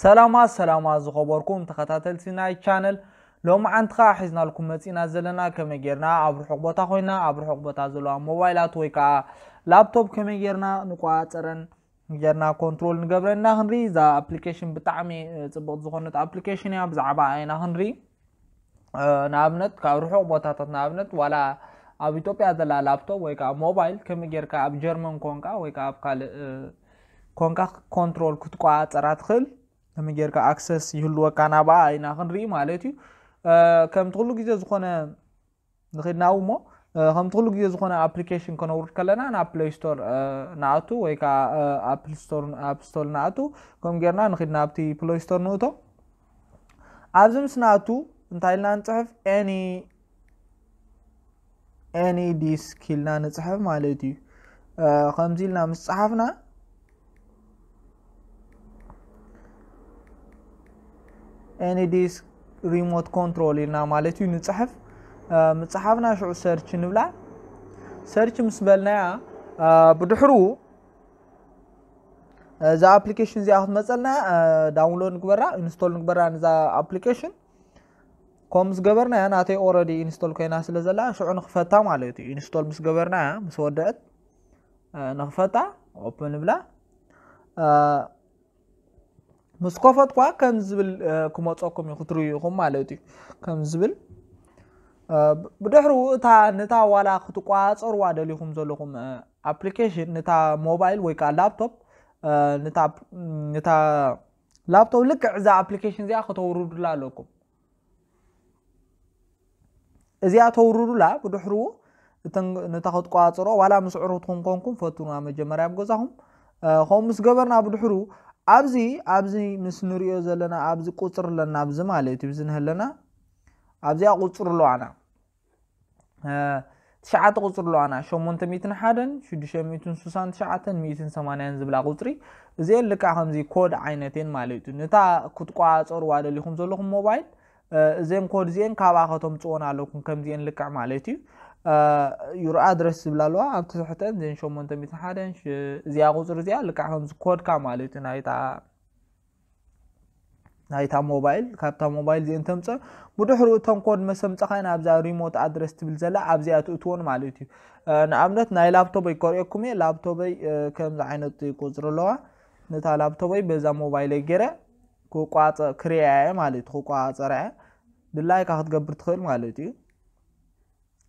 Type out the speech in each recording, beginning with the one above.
ሰላማ ሰላማ ዝኸበርኩም ተኸታተልቲ ናይ ቻነል፣ ሎሚ ዓንቲ ኸዓ ሒዝናልኩም መፂና ዘለና ከመይ ጌርና ኣብ ርሑቕ ቦታ ኮይና ኣብ ርሑቕ ቦታ ዘለዋ ሞባይላት ወይ ከዓ ላፕቶፕ ከመይ ጌርና ንቆፃፀረን ጌርና ኮንትሮል ንገብረን ኢና ክንርኢ። እዛ ኣፕሊኬሽን ብጣዕሚ ፅብቕቲ ዝኾነት ኣፕሊኬሽን እያ። ብዛዕባ ኢና ክንርኢ። ንኣብነት ካብ ርሑቕ ቦታታት፣ ንኣብነት ዋላ ኣብ ኢትዮጵያ ዘላ ላፕቶፕ ወይ ከዓ ሞባይል ከመይ ጌርካ ኣብ ጀርመን ኮንካ ወይ ከዓ ኣብ ካልእ ኮንካ ኮንትሮል ክትቆፃፀራ ትኽእል፣ ከመይ ጌርካ ኣክሰስ ይህልወካ ናብኣ ኢና ክንርኢ ማለት እዩ። ከምቲ ኩሉ ግዜ ዝኾነ ንኽድናው እሞ ከምቲ ኩሉ ግዜ ዝኾነ ኣፕሊኬሽን ከነውርድ ከለና ናብ ፕሌይ ስቶር ንኣቱ ወይ ከዓ ኣፕል ስቶር ኣፕ ስቶር ንኣቱ። ከም ጌርና ንኽድ ናብቲ ፕሌይ ስቶር ንእቶ። ኣብዚ ምስ ንኣቱ እንታይ ኢልና ንፅሕፍ? ኤኒ ኤኒ ዲስክ ኢልና ንፅሕፍ ማለት እዩ። ከምዚ ኢልና ምስ ፀሓፍና ኤኒ ዲስክ ሪሞት ኮንትሮል ኢልና ማለት እዩ ንፅሕፍ። ምፅሓፍና ሽዑ ሰርች ንብላ። ሰርች ምስ በልናያ ብድሕሩ እዛ ኣፕሊኬሽን እዚኣ ክትመፀልና ዳውንሎድ ንግበራ፣ ኢንስቶል ንግበራ። ንዛ ኣፕሊኬሽን ከም ዝገበርናያ ናተይ ኦረዲ ኢንስቶል ኮይና ስለ ዘላ ሽዑ ንኽፈታ ማለት እዩ። ኢንስቶል ምስ ገበርናያ ምስ ወደአት ንኽፈታ ኦፕን ንብላ። ምስ ከፈትኳ ከም ዝብል ክመፀኩም እዩ ክትርእዩ ኢኹም ማለት እዩ። ከም ዝብል ብድሕሩ እታ ነታ ዋላ ክትቋፀርዋ ደሊኹም ዘለኹም ኣፕሊኬሽን፣ ነታ ሞባይል ወይ ከዓ ላፕቶፕ፣ ነታ ላፕቶፕ ልክዕ እዛ ኣፕሊኬሽን እዚኣ ከተውርዱላ ኣለኩም። እዚኣ ተውርዱላ ብድሕሩ ነታ ክትቋፅሮ ዋላ ምስ ዕሩትኩም ኮንኩም ፈትኑዋ መጀመርያ ኣብ ገዛኹም። ከምኡ ምስ ገበርና ብድሕሩ ኣብዚ ኣብዚ ምስ ንሪኦ ዘለና ኣብዚ ቁፅሪ ኣለና፣ ኣብዚ ማለት እዩ፣ እዚ ንህለና ኣብዚኣ ቁፅሪ ኣለዋና። ትሽዓተ ቁፅሪ ኣለዋና፣ ሸሞንተ ሚእትን ሓደን፣ ሽዱሽተ ሚእትን ስሳን ትሽዓተን፣ ሚእትን ሰማንያን ዝብላ ቁፅሪ። እዚኤን ልክዕ ከምዚ ኮድ ዓይነት እየን ማለት እዩ። ነታ ክትቋፀርዋ ደሊኹም ዘለኹም ሞባይል እዘን ኮድ እዚኤን ካብኣ ከተምፅኦን ኣለኩም፣ ከምዚኤን ልክዕ ማለት እዩ። ዩር ኣድረስ ዝብላ ኣለዋ ኣብ ትሕተን፣ እዘን ሸሞንተ ሚእትን ሓደን፣ እዚኣ ቁፅሪ እዚኣ ልክዕ ከምዚ ኮድካ ማለት እዩ ናይታ ናይታ ሞባይል፣ ካብታ ሞባይል እዚኤን ተምፅእ። ብድሕሩ እተን ኮድ መሰምፀኻይ ናብዛ ሪሞት ኣድረስ ትብል ዘላ ኣብዚኣ ትእትዎን ማለት እዩ። ንኣብነት ናይ ላፕቶበይ ከርእየኩም እየ። ላፕቶበይ ከምዚ ዓይነት ቁፅሪ ኣለዋ። ነታ ላፕቶበይ በዛ ሞባይለይ ገይረ ክቋፀ ክርእያ እየ ማለት እዩ። ክቋፀራ እየ። ድላይካ ክትገብር ትኽእል ማለት እዩ።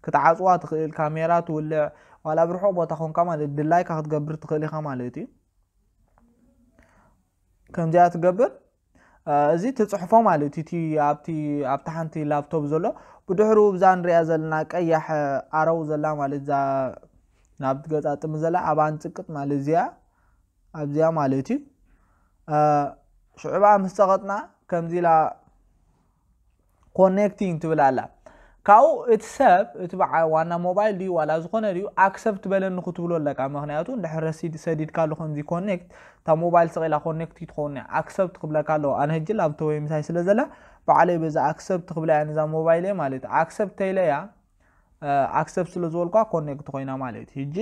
ክትዓፅዋ ትኽእል፣ ካሜራ ትውልዕ፣ ዋላ ኣብ ርሑቕ ቦታ ኮንካ ማለት ድላይካ ክትገብር ትኽእል ኢኻ ማለት እዩ። ከምዚኣ ትገብር። እዚ ትፅሕፎ ማለት እዩ። እቲ ኣብቲ ኣብቲ ሓንቲ ላፕቶፕ ዘሎ ብድሕሩ ብዛ ንሪኣ ዘለና ቀያሕ ኣረው ዘላ ማለት እዛ ናብ ገፃ ጥሚ ዘላ ኣብኣ ንፅቅጥ ማለት እዚኣ ኣብዚኣ ማለት እዩ። ሽዑ ብኣ ምስ ፀቐጥና ከምዚ ኢላ ኮኔክቲንግ ትብል ኣላ። ካብኡ እቲ ሰብ እቲ በዓ ዋና ሞባይል ድዩ ዋላ ዝኾነ ድዩ ኣክሰፕት በለኒ ክትብሎ ኣለካ። ምክንያቱ እንድሕር ረሲድ ሰዲድካሉ ከምዚ ኮኔክት እታ ሞባይል ስቕ ኢላ ኮኔክት ትኸውን እያ። ኣክሰፕት ክብለካ ኣለዎ። ኣነ ሕጂ ላፕቶበይ ምሳይ ስለ ዘላ ባዕለይ በዛ ኣክሰፕት ክብላ እያ ነዛ ሞባይል እየ ማለት እዩ። ኣክሰፕት ተይለ እያ ኣክሰፕት ስለ ዝበልኳ ኮኔክት ኮይና ማለት እዩ። ሕጂ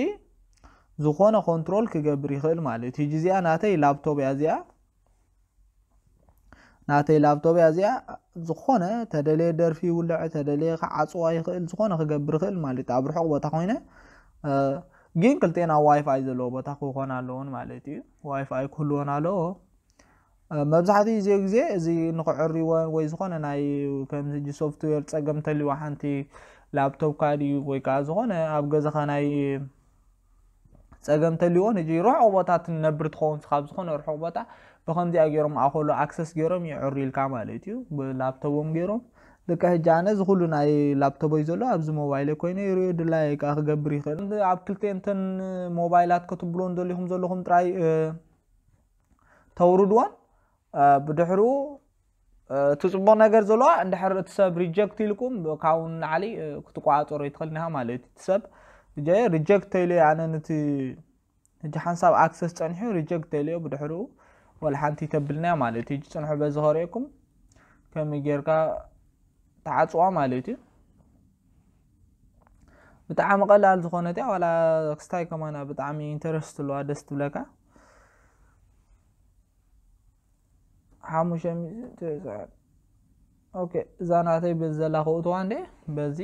ዝኾነ ኮንትሮል ክገብር ይኽእል ማለት እዩ። ሕጂ እዚኣ ናተይ ላፕቶብ እያ እዚኣ ናተይ ላፕቶፕ እያ እዚኣ። ዝኾነ ተደለየ ደርፊ ይውልዕ፣ ተደለየ ክዓፅዋ ይኽእል፣ ዝኾነ ክገብር ይኽእል ማለት እዩ። ኣብ ርሑቕ ቦታ ኮይነ ግን ክልቴና ዋይፋይ ዘለዎ ቦታ ክኾን ኣለዎን ማለት እዩ። ዋይፋይ ክህልወን ኣለዎ። መብዛሕትኡ እዚ ግዜ እዚ ንክዕርይወን ወይ ዝኾነ ናይ ከምዚ ሕጂ ሶፍትዌር ፀገም ተልዋ ሓንቲ ላፕቶፕካ ድዩ ወይ ከዓ ዝኾነ ኣብ ገዛኻ ናይ ፀገም ተልዎን ሕጂ ርሑቕ ቦታ ትነብር ትኸውን ካብ ዝኾነ ርሑቕ ቦታ ብኸምዚኣ ገይሮም ኣኸሉ ኣክሰስ ገይሮም ይዕሩ ኢልካ ማለት እዩ። ብላፕቶቦም ገይሮም ልክዕ ሕጂ ኣነ እዚ ኩሉ ናይ ላፕቶቦይ ዘሎ ኣብዚ ሞባይለይ ኮይነ ይርእዮ ድላይ ከዓ ክገብር ይኽእል። ኣብ ክልቴንተን ሞባይላት ክትብልዎ እንደሊኹም ዘለኹም ጥራይ ተውርድዎን ብድሕሩ እቲ ፅቡቕ ነገር ዘለዋ እንድሕር እቲ ሰብ ሪጀክት ኢልኩም ካብኡ ንላዕሊ ክትቆፃፀሮ ይትኽእል ኢኻ ማለት እዩ። እቲ ሰብ ሪጀክት ተይሉ ኣነ ነቲ ሕጂ ሓንሳብ ኣክሰስ ፀኒሑ ሪጀክት ተይልዮ ብድሕሩ ወላ ሓንቲ ተብልና ማለት እዩ። ሕጂ ፅንሑ በዚ ከርእየኩም ከመይ ጌርካ ተዓፅዋ ማለት እዩ። ብጣዕሚ ቀላል ዝኾነት እያ። ዋላ ክስታይ ከማና ብጣዕሚ ኢንተረስት ኣለዋ፣ ደስ ትብለካ። ሓሙሽተ ሚእቲ ትስዓት። ኦኬ፣ እዛ ናተይ በዚ ዘላ ከእትዋ እንዴ? በዚ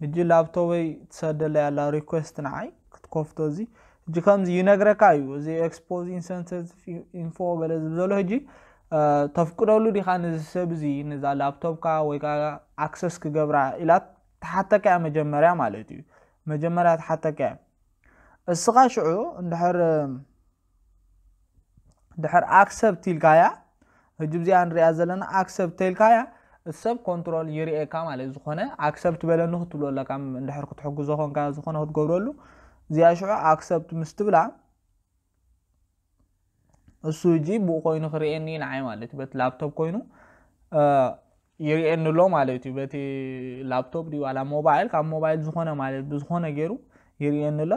ሕጂ ላፕቶበይ ትሰደለይ ኣላ ሪኩዌስት ንዓይ ክትከፍቶ። እዚ ሕጂ ከምዚ ይነግረካ እዩ፣ እዚ ኤክስፖዚንግ ሰንሰቲቭ ኢንፎ ገለ ዝብል ዘሎ። ሕጂ ተፍቅደሉ ዲኻ ነዚ ሰብ እዚ፣ ነዛ ላፕቶፕካ ወይ ከዓ ኣክሰስ ክገብራ ኢላ ትሓተካ እያ መጀመርያ ማለት እዩ። መጀመርያ ትሓተካ እያ። እስኻ ሽዑ እንድሕር ድሕር ኣክሰፕት ኢልካያ፣ ሕጂ እዚኣ ንሪኣ ዘለና ኣክሰፕት ኢልካያ፣ ሰብ ኮንትሮል ይርእየካ ማለት እዩ። ዝኾነ ኣክሰፕት በለኒ ክትብሎ ኣለካ፣ እንድሕር ክትሕግዞ ኮንካ ዝኾነ ክትገብረሉ። እዚኣ ሽዑ ኣክሰፕት ምስ ትብላ፣ እሱ ሕጂ ብኡ ኮይኑ ክርእየኒ ንዓይ ማለት እዩ። በቲ ላፕቶፕ ኮይኑ ይርእየኒ ኣሎ ማለት እዩ። በቲ ላፕቶፕ ድዩ ዋላ ሞባይል፣ ካብ ሞባይል ዝኾነ ማለት ብዝኾነ ገይሩ ይርእየኒ ኣሎ።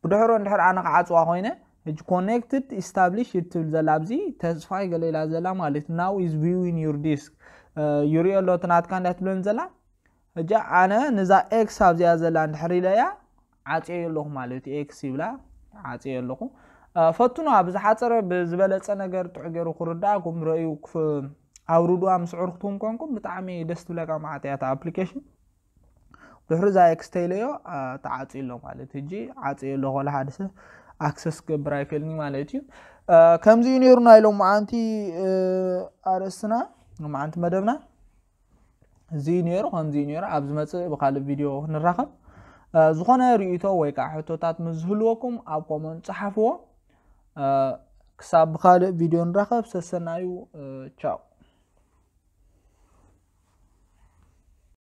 ብድሕሩ እንድሕር ኣነ ክዓፅዋ ኮይነ፣ ሕጂ ኮኔክትድ ኢስታብሊሽ እትብል ዘላ ኣብዚ ተስፋይ ገለ ኢላ ዘላ ማለት ናው ኢዝ ቪዊንግ ዩር ዲስክ ይርእዮ ኣሎ እቲ ናትካ እንዳ ትብለኒ ዘላ። ሕጂ ኣነ ንዛ ኤክስ ኣብዚኣ ዘላ እንድሕር ኢለያ ዓፅየ ኣለኹ ማለት እዩ። ኤክስ ይብላ ዓፅየ ኣለኹ። ፈትኖ ኣብ ዝሓፀረ ብዝበለፀ ነገር ጥዑ ገይሩ ክርዳእኩም ረእዩ ኣውርድዋ ምስ ዕርክትኩም ኮንኩም ብጣዕሚ ደስ ትብለካ። ማዕጥያታ ኣፕሊኬሽን ድሕሪ እዛ ኤክስተይለዮ ተዓፂ ኣሎ ማለት ሕጂ ዓፂ ኣሎ። ኮላ ሓደ ሰብ ኣክሰስ ክገብር ኣይክእልኒ ማለት እዩ። ከምዚ እዩ ነይሩ ናይ ሎማዓንቲ ኣርእስትና፣ ሎማዓንቲ መደብና እዚ እዩ ነይሩ። ከምዚ እዩ ነይሩ። ኣብ ዝመፅእ ብካልእ ቪድዮ ክንራኸብ። ዝኾነ ርእይቶ ወይ ከዓ ሕቶታት ምስ ዝህልወኩም ኣብ ኮመንት ፀሓፍዎ። ክሳብ ብካልእ ቪድዮ ንራኸብ። ሰሰናዩ። ቻው።